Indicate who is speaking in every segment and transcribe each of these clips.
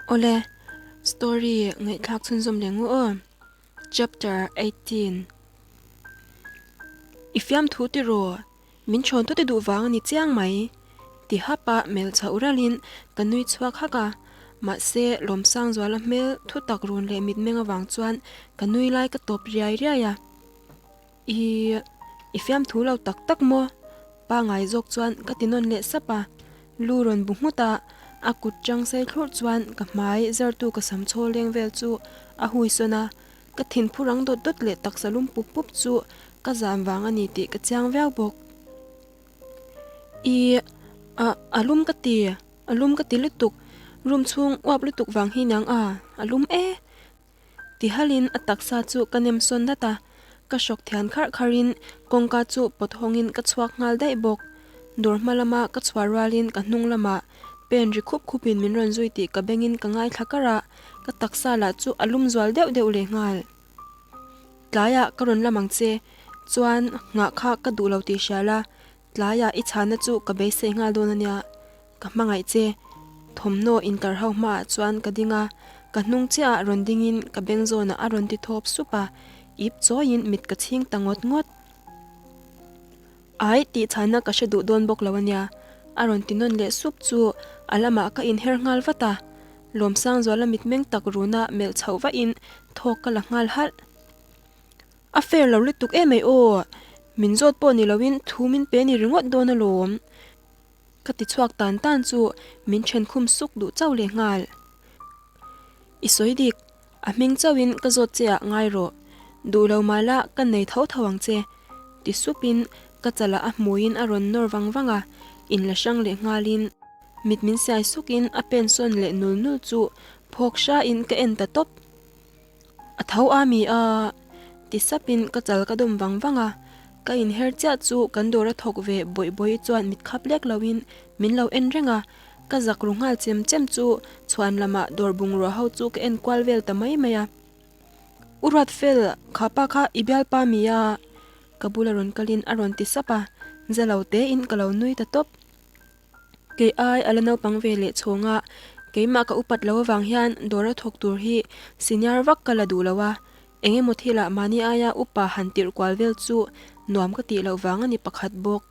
Speaker 1: Awle, story ngaihthlak chhunzawm leh ngu aw. Chapter 18 I fiamthu tiraw, min chhawn tute duh vang a ni chiang mai. Ti hap a mel chhoh ralhin ka nui chhuak hak a, mahse Lawmsangzuala hmel thu tak run leh mitmeng avang chuan ka nui lai ka tawp riai riai a. I i fiamthu lo tak tak maw? Pangai zawk chuan ka ti nawn leh sap a, lu rawn bu nghut a, a kut chang sei thlurh chuan ka hmai zartu ka sam chhawl leng vel chu a hui sawn a, ka thinphu rang dawt dawt leh taksa lum pup pup chu ka zam vang a ni tih ka chiang viau bawk. I a a lum ka ti, a lum ka ti lutuk, room chhung uap lutuk vang hi niang a, a lum e. Ti halin a taksa chu ka nem sawn dat a, ka hrawk thian kharh kharhin kawngka chu pawt hawngin ka chhuak nghal daih bawk. Dawr hma lama ka chhuah rualin ka hnung lamah pen ri khup khupin min rawn zui tih ka bengin ka ngaithla kar a, ka taksa lah chu a lum zual deuh deuh leh nghal. Tlaiah ka rawn lam ang che, chuan nghah kha ka duh lo tih hria la, tlaiah i chhana chu ka beisei nghal dawn a nia. Ka hmangaih che. Thawmhnaw inkar ho hmaah chuan ka ding a, ka hnung chiahah rawn dingin ka beng zawnah a rawn ti thawp sup a, ip chawiin mit ka chhing ta ngawt ngawt. Ai, tih chhana ka hre duh dawn bawk lo a nia, a rawn ti nawn leh sup chu a lamah ka inher nghal vat a, Lawmsangzuala mitmeng tak runa melh chhoh vahin thawk ka la nghal halh. A fair lo lutuk em mai aw, min zawt pawh ni loin thu min pe ni ringawt dawn alawm. Ka ti chhuak tan tan chu min then khum suk duh chauh leh nghal. I sawi dik, a hming chauhin ka zawt che ah ngai rawh. Duh lo mah la ka nei tho tho ang che. Ti supin ka chalah a hmuiin a rawn nawr vang vang a, in la hrang leh nghalin mit min siai sukin a pen sawn leh nul nul chu phawk hrain ka en ta tawp. A tho a mi a? Ti sapin ka chal ka dawm vang vang a, ka inher chiah chu kan dawr a thawk ve bawih bawih chuan mit khap lek loin min lo en reng a, ka zak ru nghal chem chem chu chhuan lamah dawr bungrua ho chu ka en kual vel ta mai mai a. U Ruatfel, kha pa kha i bialpa mi a? Ka bula rawn kalin a rawn ti sap a, za lo tein ka lo nui ta tawp. Kei ai a la naupang ve leh chhawng a, keimah ka upat lo avang hian dawr a thawk tur hi senior vak ka la duh lo a, eng emaw thilah mahni aia upa han tirh kual vel chu nuam ka tih loh vang a ni pakhat bawk.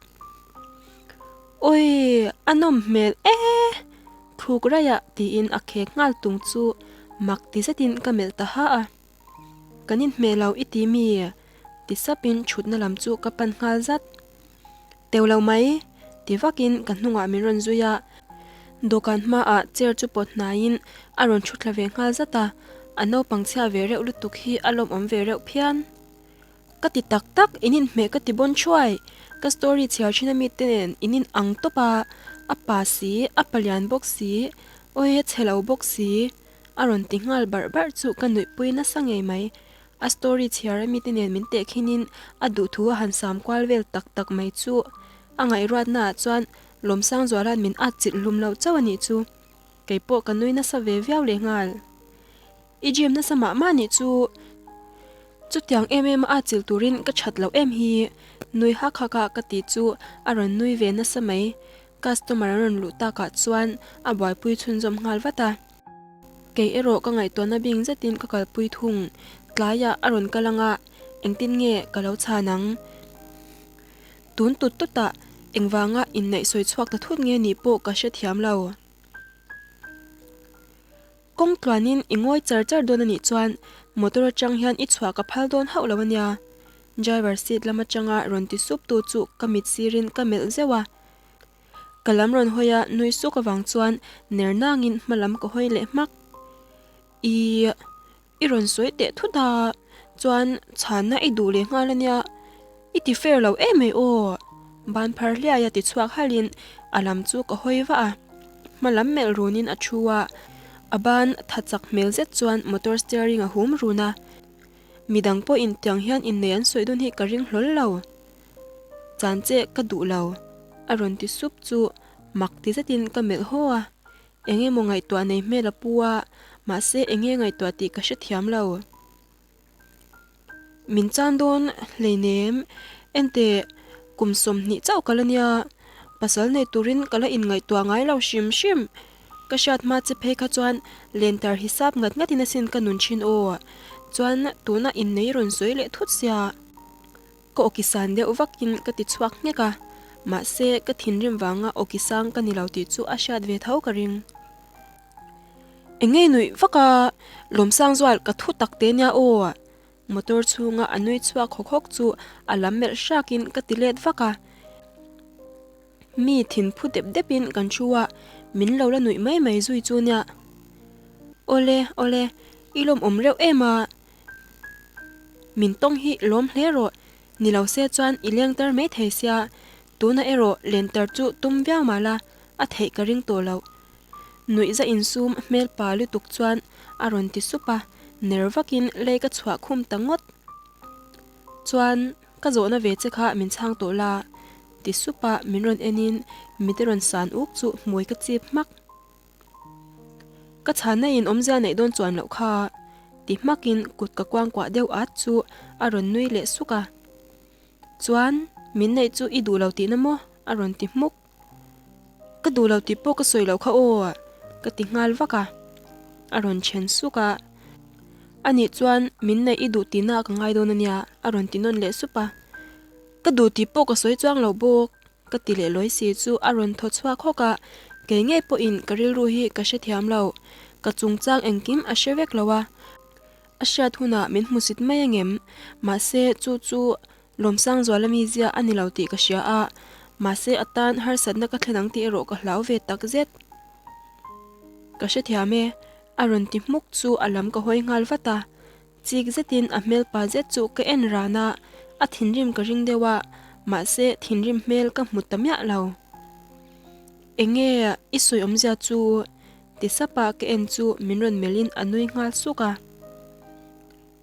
Speaker 1: Awii, a nawm hmel e! Thluk raiah tiin a khek nghal tung chu mak ti zetin ka melh ta ha a. Kan inhmeh lo i ti mi? Ti sapin thutna lam chu ka pan nghal zat. Teu lo mai, ti vakin ka hnungah min rawn zui a. Dawhkan hmaah chair chu pawt hnaiin a rawn thu thla ve nghal zat a, a naupang chhia ve reuh lutuk hi a lawmawm ve reuh phian. Ka ti tak tak, in inhmeh ka ti bawn thuai. Ka story chhiar thin ami te nen in in ang tawp a, a pa si, a palian bawk si, awi a chhe lo bawk si, a rawn ti nghal barh barh chu ka nuihpui nasa ngei mai. A story chhiar ami te nen min tehkhinin a duhthu a han sam kual vel tak tak mai chu a ngaihruatna ah chuan Lawmsangzuala'n min at chilh hlum loh chauh a nih chu. Kei pawh ka nui nasa ve viau leh nghal. I gym nasa mah mah nih chu chutiang em em a at chilh turin ka that loh em hi nui hak hak a ka ti chu a rawn nui ve nasa mai. Customer an rawn luh takah chuan a buaipui chhunzawm nghal vat a. Kei erawh ka ngaihtuahna bing zetin ka kalpui thung. Tlaiah a rawn kal anga, engtin nge ka lo chhan ang? Tun tut tutah engvanga inneih sawi chhuak ta thut nge nih pawh ka hrethiam lo. Kawng tluanin i ngawi char char dawn a nih chuan motor atang hian i chhuah ka phal dawn hauh lo a nia. Driver seat lam atanga rawn ti sup tu chu ka mit sirin ka melh zeuh a. Ka lam rawn hawi a nui suk avang chuan ner nangin hma lam ka hawi leh hmak. I i rawn sawi teh thut a, chuan chhanna i duh leh nghal a nia, i ti fair lo em mai aw. Ban phar hliai a ti chhuak halin a lam chu ka hawi vah a. Hma lam melh runin a thu a, a ban tha chak hmel zet chuan motor steering a hum run a. Midang pawhin tiang hian innei an sawi dawn hi ka ring hlawl lo. Chan che ka duh lo, a rawn ti sup chu mak ti zetin ka melh haw a. Eng emaw ngaihtuah nei hmel a pu a, mahse eng nge ngaihtuah tih ka hrethiam lo. Min chan dawn hleinem, enteh kum 20 chauh ka la nia, pasal nei turin ka la inngaihtuah ngai lo hrim hrim. Ka hriat hma che phei kha chuan lentar hisap ngat ngatin asin ka nun thin aw. Chuan tuna innei rawn sawi leh thut sia. Ka awki san deuh vakin ka ti chhuak nghek a, mahse ka thinrim vanga awki sang ka ni lo tih chu a hriat ve tho ka ring. Engei nuih vak a, Lawmsangzual ka thu tak te nia aw. Motor chhunga a nui chhuak hawk hawk chu a lam melh hrakin ka ti let vak a. Mi thin phu dep depin kan thu a, min lo la nuih mai mai zui chu nia. Awle, awle, i lawmawm reuh em a. Min tawng hi lawm hle rawh, ni lo se chuan i leng tar mai thei sia, tuna erawh len tar chu tum viau mah la, a theih ka ring tawh loh. Nuihza insum hmel pa lutuk chuan a rawn ti sup a, ner vakin lei ka chhuah khum ta ngawt. Chuan ka zawhna ve che kha min chhang tawh la, ti sup a min rawn enin mite rawn san uk chu hmui ka chip hmak. Ka chhanna in awmzia neih dawn chuan loh kha, ti hmakin kut ka kuangkuah deuh at chu a rawn nui leh suk a. Chuan min neih chu i duh lo tihna maw? a rawn ti hmuk. Ka duh lo tih pawh ka sawi loh kha aw, ka ti nghal vak a. A rawn then suk a. Anih chuan min neih i duh tihna ka ngai dawn ania, a rawn ti nawn leh sup a. Ka duh tih pawh ka sawi chuang lo bawk, ka ti leh lawi si chu a rawn thaw chhuak hawk a. Kei ngei pawhin ka rilru hi ka hrethiam lo. Ka chungchang engkim a hre vek lo a. A hriat hunah min hmusit mai angem? Mahse chu chu Lawmsangzuala mizia a ni lo tih ka hria a, mahse a tan harsatna ka thlen ang tih erawh ka hlau ve tak zet. Ka hrethiam e, a rawn ti hmuk chu a lam ka hawi nghal vat a, chik zetin a hmelpa zet chu ka en ran a, a thinrim ka ring deuh a, mahse thinrim hmel ka hmu ta miah lo. Enge i sawi awmzia chu? ti sapa ka en chu min rawn melhin a nui nghal suk a.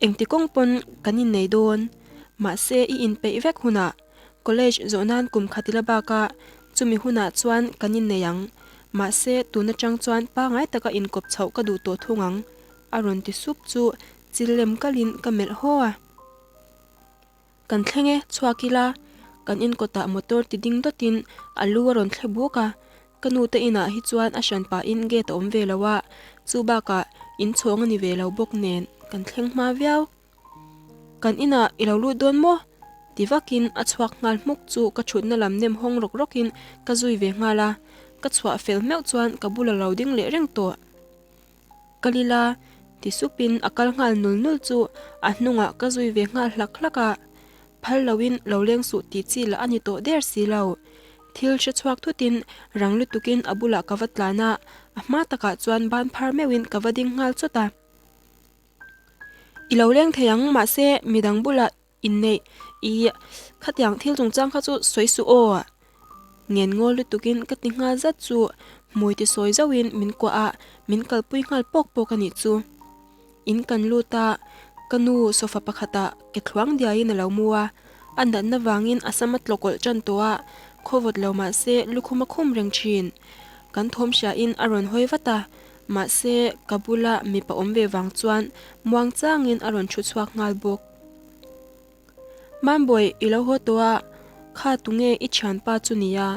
Speaker 1: Engti kawng pawn kan innei dawn, mahse i inpeih vek hunah college zawh nan kum khat ila bak a, chumi hunah chuan kan innei ang, mahse tun atang chuan pangai taka inkawp chhoh ka duh tawh thung ang, a rawn ti sup chu chil lem kalin ka melh haw a. Kan thleng e, chhuak ila, kan inkawtah motor ti ding dawtin a lu a rawn thle buk a, ka nu te inah hi chuan a hran pahin gate a awm ve lo a, chu bakah inchhawng a ni ve lo bawk nen kan thleng hma viau. Kan inah i lo lut dawn maw? ti vakin a chhuak nghal hmuk chu ka thutna lam nem hawng rawk rawkin ka zui ve nghal a, ka chhuah fel meuh chuan ka bula lo ding leh reng tawh. Kal ila, ti supin a kal nghal nul nul chu a hnungah ka zui ve nghal hlak hlak a, phal loin lo leng suh tih chi lah a ni tawh der si lo. Thil hre chhuak thutin rang lutukin a bulah ka va tlan a, a hma takah chuan ban phar meuhin ka va ding nghal chawt a. I lo leng thei ang, mahse midang bulah Inneih, i khatiang thil chungchang kha chu sawi suh aw. Ngen ngawl lutukin ka ti nghal zat chu hmui ti sawi zauhin min kuah a, min kalpui nghal pawk pawk a nih chu. In kan lut a, ka nu sofa pakhatah ke thluang diaiin a lo mu a, a natna vangin a sam a tlawkawlh tan tawh a, khawvawt lo mah se lukhum a khum reng thin. Kan thawm hriain a rawn hawi vat a, mahse ka bula mipa awm ve vang chuan muangchangin a rawn thu chhuak nghal bawk. Mambawi i lo haw tawh a, kha tunge i thianpa chu nia?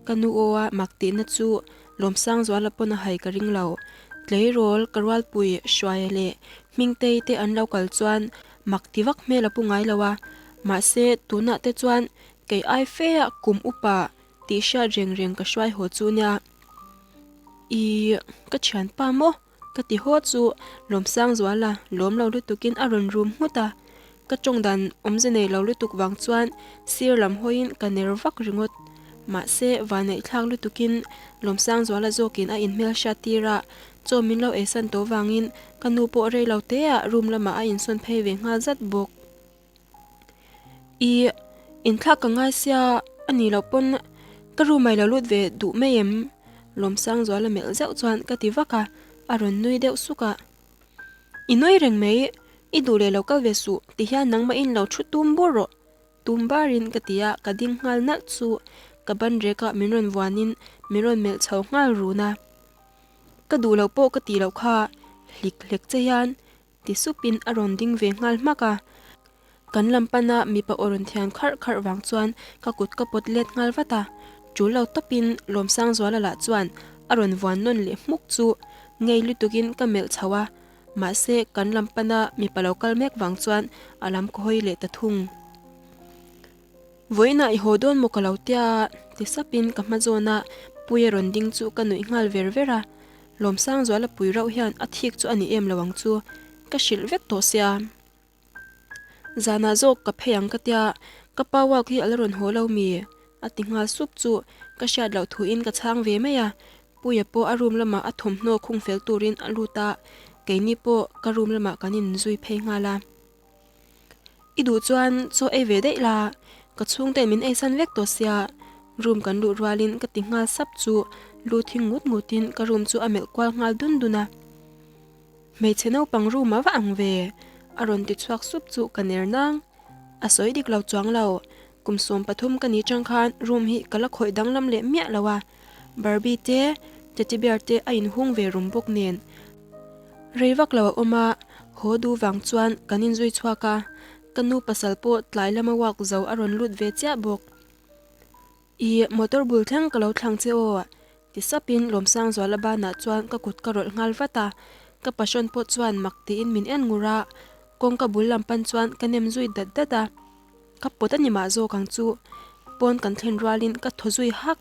Speaker 1: Ka nu aw a mak tihna chu Lawmsangzuala pawn a hai ka ring lo. Tleirawl ka rualpui Hruaia leh Hmingtei te an lo kal chuan mak ti vak hmel a pu ngai lo a, mahse tunah te chuan kei ai fe a kum upa tih hriat reng reng ka hruai haw chu nia. I ka thianpa maw? Ka ti haw chu Lawmsangzuala lawm lo lutukin a rawn rum nghut a, ka tawng dan awmze nei lo lutuk vang chuan sir lam hawiin ka ner vak ringawt. Mahse, vanneihthlak lutukin Lawmsangzuala zawkin a inhmel hriat tir a, chaw min lo eisan tawh vangin ka nu pawh rei lo teah room lamah a insawn phei ve nghal zat bawk. I inthlak ka ngai sia a nih loh pawn ka room ah i lo lut ve duh mai em? Lawmsangzuala melh zeuh chuan ka ti vak a, a rawn nui deuh suk a. I nui reng mai, i duh leh lo kal ve suh ti hian nangmahin lo thu tum bur rawh tum barin ka ti a, ka ding nghal nalh chu ka ban rekah min rawn vuanin min rawn melh chho nghal run a. Ka duh loh pawh ka tih loh kha hlik hlek che hian Ti supin a rawn ding ve nghal hmak a. Kan lam pana mipa aw rawn thian kharh kharh vang chuan ka kut ka pawt let nghal vat a. Tul lo tawpin Lawmsangzuala lah chuan a rawn vuan nawn leh hmuk chu ngei lutukin ka melh chho a, mahse kan lam pana mipa lo kal mek vang chuan a lam ka hawi leh ta thung. Vawiinah i haw dawn maw ka lo tia ti sapin ka hma zawna Puia rawn ding chu ka nuih nghal ver ver a, Lawmsangzuala pui rauh hian a thik chu a ni em lo ang chu ka hrilh vek tawh sia. Zanah zawk ka phei ang ka tia, ka pa walk hi a la rawn haw lo mi? a ti nghal sup chu ka hriat loh thuin ka chhang ve mai a, Puia pawh a room lamah a thawmhnaw khung fel turin a lut a, keini pawh ka room lamah kan inzui phei nghal a. I duh chuan chaw ei ve daih la, ka chhungte'n min eisan vek tawh sia, room kan luh rualin ka ti nghal sap chu lu thing ngut ngutin ka room chu a melh kual nghal dun dun a. Hmeichhe naupang room a va ang ve, a rawn ti chhuak sup chu ka ner nang. A sawi dik lo chuang lo, kum 13 ka ni chang khan room hi ka la khawih danglam leh miah lo a, Barbie te, Teddy bear te a inhung ve rum bawk nen. Rei vak lo a awm a, haw duh vang chuan kan inzui chhuak a, ka nu pasal pawh tlai lama walk zo a rawn lut ve chiah bawk. I motor bul thleng ka lo thlang che aw, ti sapin Lawmsangzuala banah chuan ka kut ka rawlh nghal vat a, ka passion pawh chuan mak tiin min en ngur a, kawngka bul lam pan chuan ka nem zui dat dat a, ka pawt a ni mah zawk ang chu, pawn kan thlen rualin ka thaw zui hak.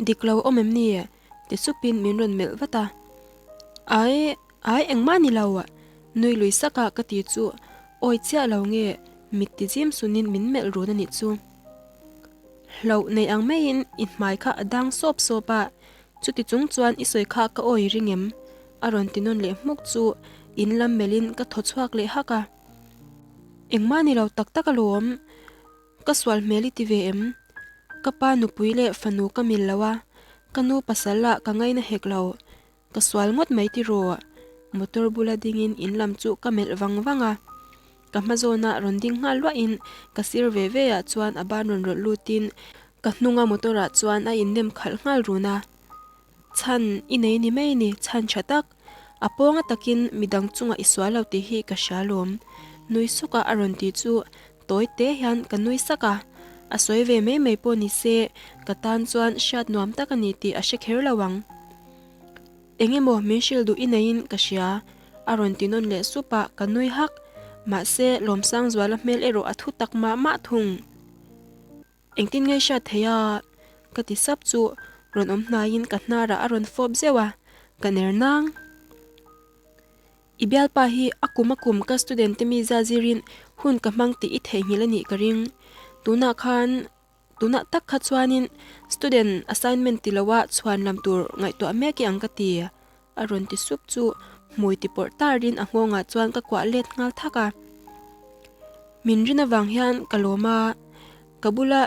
Speaker 1: Dik lo awm em ni? ti supin min rawn melh vat a. Ai, ai engmah ni lo, nui lui sak a ka ti chu awi chiah lo nge mit ti zim sunin min melh run a nih chu. Hlauh nei ang maiin i hmai kha a dang sawp sawp a, chuti chung chuan i sawi kha ka awi ring em? a rawn ti nawn leh hmuk chu in lam melhin ka thaw chhuak leh hak a. Engmah ni lo tak tak alawm. Ka sual hmel i ti ve em? Ka pa nupui leh fanu ka mil lo a, ka nu pasal lah ka ngaina hek lo. Ka sual ngawt mai tiraw? Motor bula dingin in lam chu ka melh vang vang a. Ka hma zawnah rawn ding nghal luahin ka sir ve ve ah chuan a ban rawn rawlh lutin ka hnunga motor ah chuan a innem khalh nghal run a. Chhan i nei ni mai ni, chhan tha tak. A pawnga takin midang chungah i sual lo tih hi ka hria lawm. Nui suka a rawn ti chu tawi te hian ka nui sak a. A sawi ve mai mai pawh ni se, ka tan chuan hriat nuam tak a ni tih a hre kher lo ang. Eng emaw min hrilh duh i neiin ka hria, a rawn ti nawn leh sup a, ka nui hak. Mahse, Lawmsangzuala hmel erawh a thu tak mah mah thung. Engtin nge hriat theih a? Ka ti sap chu rawn awm hnaiin ka hnarah a rawn fawp zeuh a, ka ner nang. I bialpa hi a kum a kum ka student te mi zia zirin hun ka hmang tih i theihnghilh a nih ka ring. Tunah khan, tunah tak kha chuanin student assignment ti loa chhuan lam tur ngaihtuah mek i ang ka ti. A rawn ti sup chu hmui ti pawrh tarin a nghawngah chuan ka kuah let nghal thak a. Min rin avang hian ka lawm a, ka bula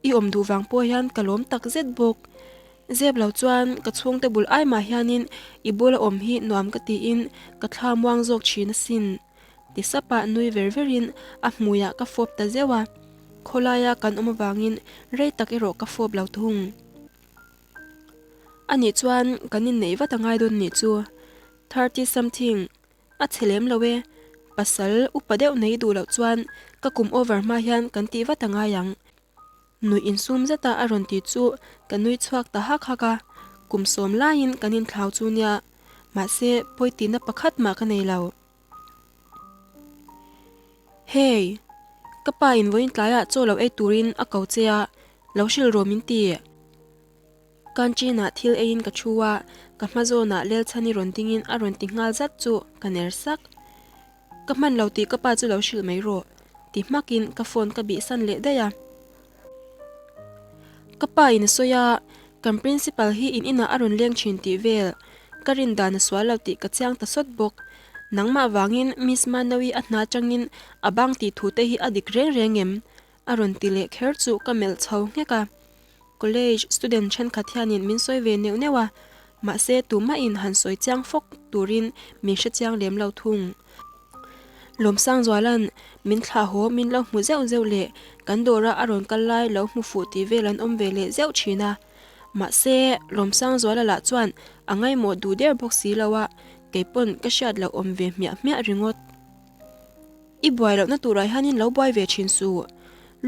Speaker 1: i awm duh vang pawh hian ka lawm tak zet bawk. Zep lo chuan ka chhungte bul ai mah hianin i bula awm hi nuam ka tiin ka thla muang zawk thin asin. Ti sapa nui ver verin a hmuiah ka fawp ta zeuh a, khawlaia kan awm avangin rei tak erawh ka fawp lo thung. A nih chuan kan inneih vat a ngai dawn nih chu. 30 something a chhe lem lo e, pasal upa deuh nei duh loh chuan ka kum over hma hian kan tih vat a ngai ang. Nuih insum zeta a rawn ti chu ka nui chhuak ta hak hak a, kum sawm laiin kan inthlau chu nia, mahse pawi tihna pakhat mah ka nei lo. Hey! Ka pa in vawiin tlaiah chaw lo ei turin a ko che a, lo hrilh rawh min ti. Canteen ah thil eiin ka thu a, ka hma zawnah Lelchhani rawn dingin a rawn ti nghal zat chu ka ner sak. Ka hman lo tih ka pa chu lo hrilh mai rawh, ti hmakin ka phone ka bihsan leh daih a. Ka pa in a sawi a, kan principal hi in inah a rawn leng thin tih vel ka rin dan a sual lo tih ka chiang ta sawt bawk. Nangmah vangin Miss Manoui a hna atangin a bang tih thu te hi a dik reng reng em? A rawn ti leh kher chu ka melh chho nghek a. College student thenkhat hianin min sawi ve neuh neuh a, mahse tumahin han sawi chiang fawk turin min hre chiang lem lo thung. Lawmsangzuala'n min thlah haw min lo hmu zeuh zeuh leh kan dawra a rawn kal lai lo hmu fuh tih vel an awm ve leh zeuh thin a. Mahse, Lawmsangzuala lah chuan a ngaimawh duh der bawk si lo a, kei pawn ka hriat loh awm ve hmiah hmiah ringawt. I buai lohna turah hianin lo buai ve thin suh.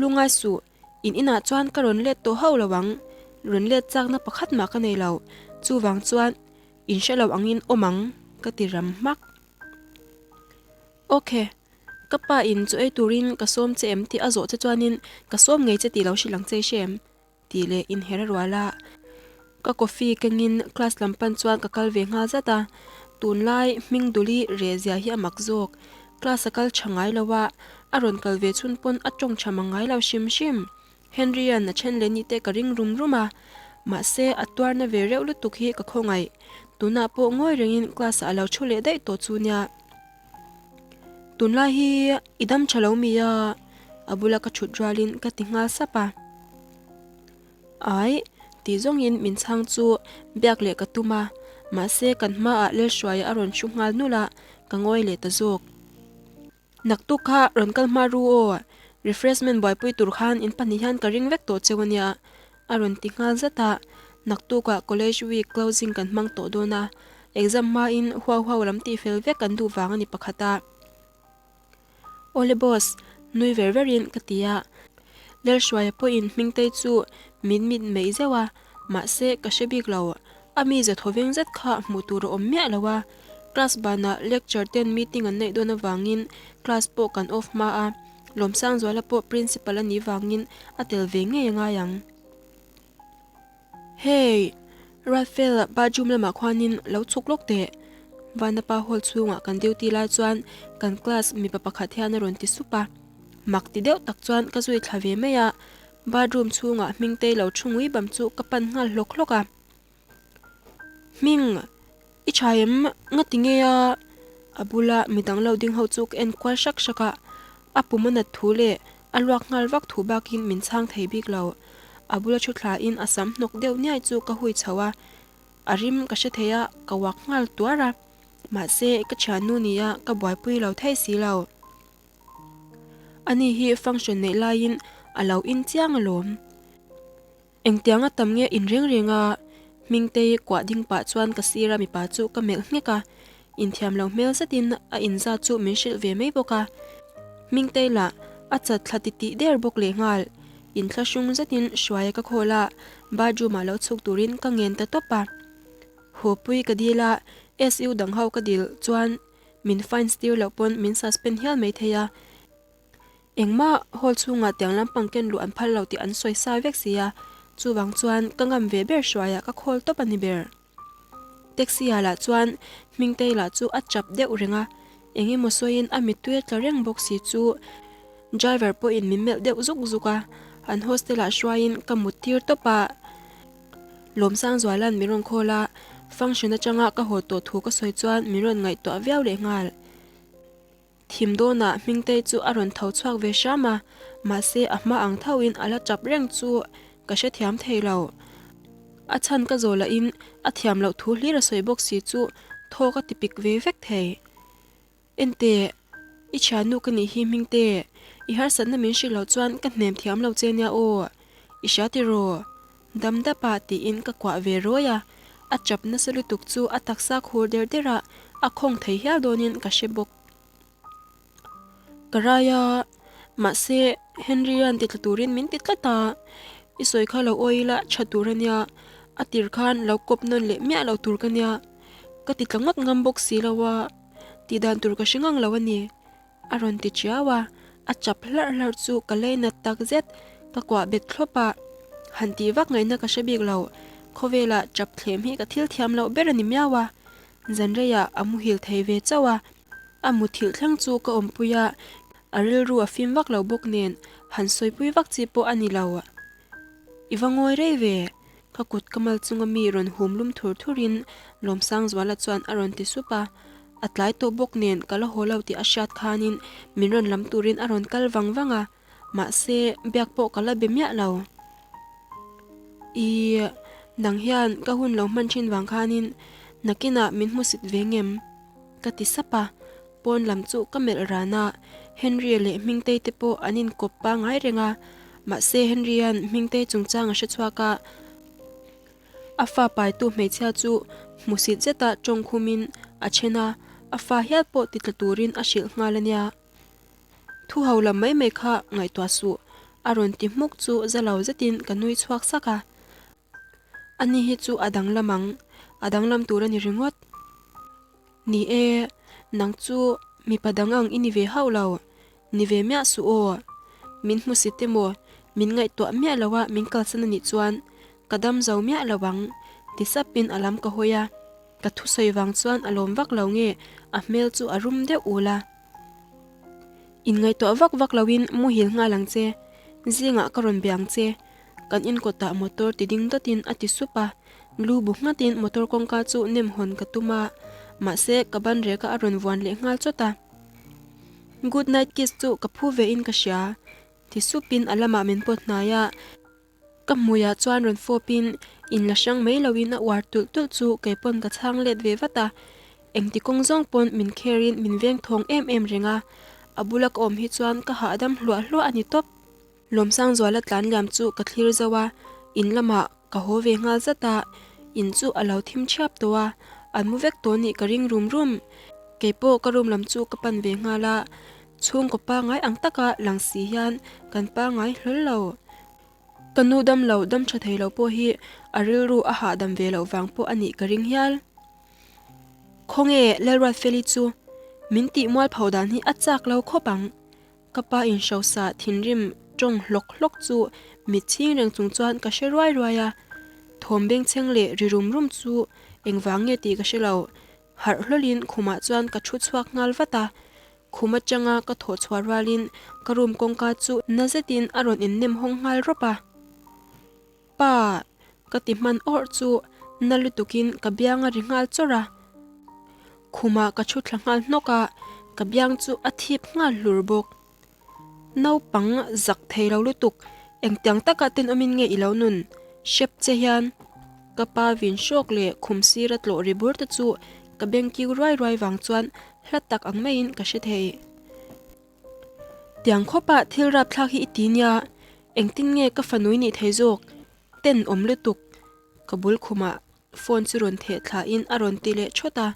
Speaker 1: Lungai suh, in inah chuan ka rawn let tawh hauh lo ang. Rawn let chakna pakhat mah ka nei lo. Chuvang chuan in hre lo angin awm ang ka ti ram hmak. Ok, ka pa in chaw ei turin ka sawm che em tih a zawh che chuanin ka sawm ngei che tih lo hrilh ang che i hre em? Tih leh inher a rual a. Ka coffee kengin class lam pan chuan ka kal ve nghal zat a, tunlai hming duli reh zia hi a mak zawk. Class a kal tha ngai lo a, a rawn kal ve chhun pawn a tawng tha mang ngai lo hrim hrim. Henry-a'n a then leh ni te ka ring rum rum a, mahse a tuarna ve reuh lutuk hi ka khawngaih. Tunah pawh ngawi rengin class ah a lo thu leh daih tawh chu nia. Tunlai hi i dam tha lo mi a? A bula ka thut rualin ka ti nghal sap a. Ai, tih zawngin min chhang chu biak leh ka tum a, mahse kan hmaah Lalhruaia a rawn thu nghal nulh a, ka ngawi leh ta zawk. Naktuk kha rawn kal hma ru aw, refreshment buaipui tur khan in pahnih hian ka ring vek tawh cheu ania, a rawn ti nghal zat a. Naktukah college week closing kan hmang tawh dawn a, exam hmain huau huau lam tih fel vek kan duh vang a ni pakhat a. Awle boss, nui ver verin ka ti a. Lalhruaia pawhin Hmingtei chu min mit meih zeuh a, mahse ka hre bik lo. A mi za thaw veng zet kha hmuh tur a awm miah lo a, class banah lecture ten meeting an neih dawn avangin class pawh kan off hma a, Lawmsangzuala pawh principal a nih vangin a tel ve ngei a ngai ang. Hey! Ruatfel, bathroom lamah khuanin lo chhuk lawk teh. Vanapa hall chhungah kan duty lai chuan kan class mipa pakhat hian a rawn ti sup a. Mak ti deuh tak chuan ka zui thla ve mai a, bathroom chhungah Hmingtei lo thu ngui bam chu ka pan nghal hlawk hlawk a. Hming, i tha em? Nga ti nge a? A bula midang lo ding ho chu ka en kual hrak hrak a, a pum a nat thu leh a luak nghal vak thu bakin min chhang thei bik lo. A bula thu thlain a sam hnawk deuh niai chu ka hui chho a, a rim ka hre thei a, ka uak nghal tuar a. Mahse, ka thiannu nia ka buaipui lo thei si lo. Ani hi function neih laiin a lo in chiang alawm. Engtianga tam nge in reng reng a? Hmingtei kuah ding pah chuan ka sira mipa chu ka melh nghek a, inthiam lo hmel zetin a inzat chu min hrilh ve mai bawk a. Hmingtei lah a chat thla titih der bawk lehnghal. Inthlahrung zetin hruaia ka khawl a, bathroom ah lo chhuk turin ka ngen ta tawp a. Hawpui ka dil a, SU dang ho ka dil chuan min fines tir loh pawn min suspend hial mai thei a. Engmah hall chhungah tiang lampang ken luh an phal lo tih an sawi sa vek si a, chuvang chuan ka ngam ve ber hruaiah ka khawl tawp a ni ber. Taxi ah lah chuan Hmingtei lah chu a chap deuh reng a, eng emaw sawiin a mittui a tla reng bawk si chu driver pawhin min melh deuh zuk zuk a, an hostel ah hruaiin ka mut tir tawp a. Lawmsangzuala'n min rawn call a, function atanga ka haw tawh thu ka sawi chuan min rawn ngaihtuah viau leh nghal. Thim dawnah Hmingtei chu a rawn tho chhuak ve hram a, mahse a hma ang thoin a la tap reng chu ka hrethiam thei lo. A chhan ka zawh lahin a thiam loh thu hlir a sawi bawk si chu thaw ka ti pik ve vek thei. Enteh, i thiannu ka nih hi Hmingte, i harsatna min hrilh loh chuan ka hnem thiam lo che nia aw, i hria tiraw? Dam dap a tiin ka kuah ve rawi a, a chap nasa lutuk chu a taksa khur der der a, a khawng thei hial dawnin ka hre bawk. Ka rai a, mahse Henry-a'n ti tla turin min ti tlat a, i sawi kha lo awi ila tha tur a nia, a tir khan lo kawp nawn leh miah lo tur ka nia, ka ti tla ngawt ngam bawk si lo a, tih dan tur ka hre ngang lo a ni. A rawn ti chiau a, a chap hlarh hlarh chu ka lei nat tak zet, ka kuah bet thlawp a, han tih vak ngaihna ka hre bik lo, khawvelah chap thlem hi ka thil thiam loh ber a ni miau a, zanreiah a muhil thei ve chauh a, a muthilh thleng chu ka awmpui a, a rilru a fim vak lo bawk nen han sawipui vak chi pawh a ni lo. I va ngawi rei ve, ka kut ka mal chunga mi rawn hum lum thur thurin Lawmsangzuala chuan a rawn ti sup a, A tlai tawh bawk nen ka la haw lo tih a hriat khanin min rawn lam turin a rawn kal vang vang a, mahse biak pawh ka la be miah lo. Ih, nang hian ka hun lo hman thin vang khanin nakinah min hmusit ve ngem? ka ti sap a, pawn lam chu ka melh ran a, Henry-a leh Hmingtei te pawh an inkawp pangngai reng a, mahse Henry-a'n Hmingtei chungchang a hre chhuak a, A fa paitu hmeichhia chu hmusit zeta tawng khumin a then a, a fa hial pawh titla turin a hrilh nghal a nia. Thu ho lam mai mai kha ngaihtuah suh, a rawn ti hmuk chu za lo zetin ka nui chhuak sak a. Ani hi chu a danglam ang, a danglam tur a ni ringawt. Ni e, nang chu mipa dang ang i ni ve hauh lo, ni ve miah suh aw. Min hmusit emaw, min ngaihtuah miah lo a min kalsan a nih chuan ka dam zo miah lo ang, ti sapin a lam ka hawi a. Ka thusawi vang chuan a lawm vak lo nge a hmel chu a rum deuh ul a. Inngaihtuah vak vak loin muhil nghal ang che, zingah ka rawn bia ang che, kan inkawtah motor ti ding dawtin a ti sup a, lu bu nghatin motor kawngka chu nem hawn ka tum a, mahse ka ban reka a rawn vuan leh nghal chawt a. Good night kiss chu ka phu ve in ka hria, ti supin a lamah min pawt hnai a. Ka hmuiah chuan rawn fawpin in la hrang mai loin a uar tulh tulh chu kei pawn ka chhang let ve vat a. Engti kawng zawng pawn min kherin min veng thawng em em reng a, a bula ka awm hi chuan ka hahdam hluah hluah a ni tawp. Lawmsangzuala tlan liam chu ka thlir zo a, in lamah ka haw ve nghal zat a, in chu a lo thim thiap tawh a, an mu vek tawh nih ka ring rum rum. Keipawh ka room lam chu ka pan ve nghal a, chhungkaw pangai ang taka lang si hian kan pangai hlawl lo. Ka nu dam lo dam tha thei lo pawh hi a rilru a hahdam ve loh vang pawh a nih ka ring hial. Khawnge Lalruatfeli chu min tih mualpho dan hi a chak lo khawp ang. Ka pa inhrosa thinrim tawng hlawk hlawk chu mit chhing reng chung chuan ka hre ruai ruai a. Thawm bengchheng leh ri rum rum chu engvang nge tih ka hre lo. Harh hlawlin khumah chuan ka thu chhuak nghal vat a. Khum atanga ka thawh chhuah rualin ka room kawngka chu na zetin a rawn innem hawng nghal rawp a. Pa! Ka ti hman awrh chu na lutukin ka biang a ri nghal chawrh a. Khumah ka thu thla nghal hnawk a, ka biang chu a thip nghal hlur bawk. Naupang zak thei lo lutuk, engtiang taka tenawmin nge i lo nun? Hrep che hian ka pa vin hrawk leh khum sira tlawh ri bur te chu ka beng kiu ruai ruai vang chuan hla tak ang maiin ka hre thei. Tiang khawpah thil rapthlak hi i ti nia, engtin nge ka fanui nih thei zawk? Tenawm lutuk, ka bul khumah Phone chu rawn theh thla in a rawn ti leh thawt a,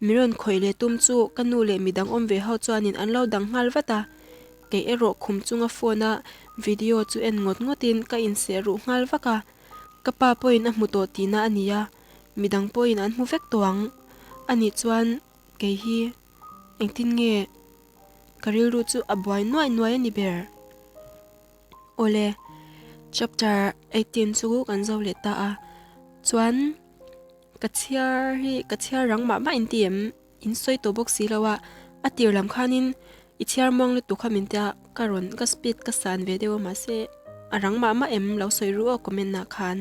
Speaker 1: mi rawn khawih leh tum chu ka nu leh midang awm ve ho chuanin an lo dang nghal vat a, kei erawh khum chunga phone a video chu en ngawt ngawt in ka inseh ruh nghal vak a, ka pa pawhin a hmu tawh tihna a ni a, midang pawhin an hmu vek tawh ang anih chuan kei hi engtin nge ka rilru chu a buai nuai nuai a ni ber. Awle, chapter 18 chu kan zo leh ta a, chuan ka chhiar hi ka chhiar rang mah mah in ti em, in sawi tawh bawk si lo a, a tir lam khanin i chhiar muang lutuk kha min tia ka rawn ka speed ka san ve deuh a mahse a rang mah mah em lo sawi ru aw comment ah khan.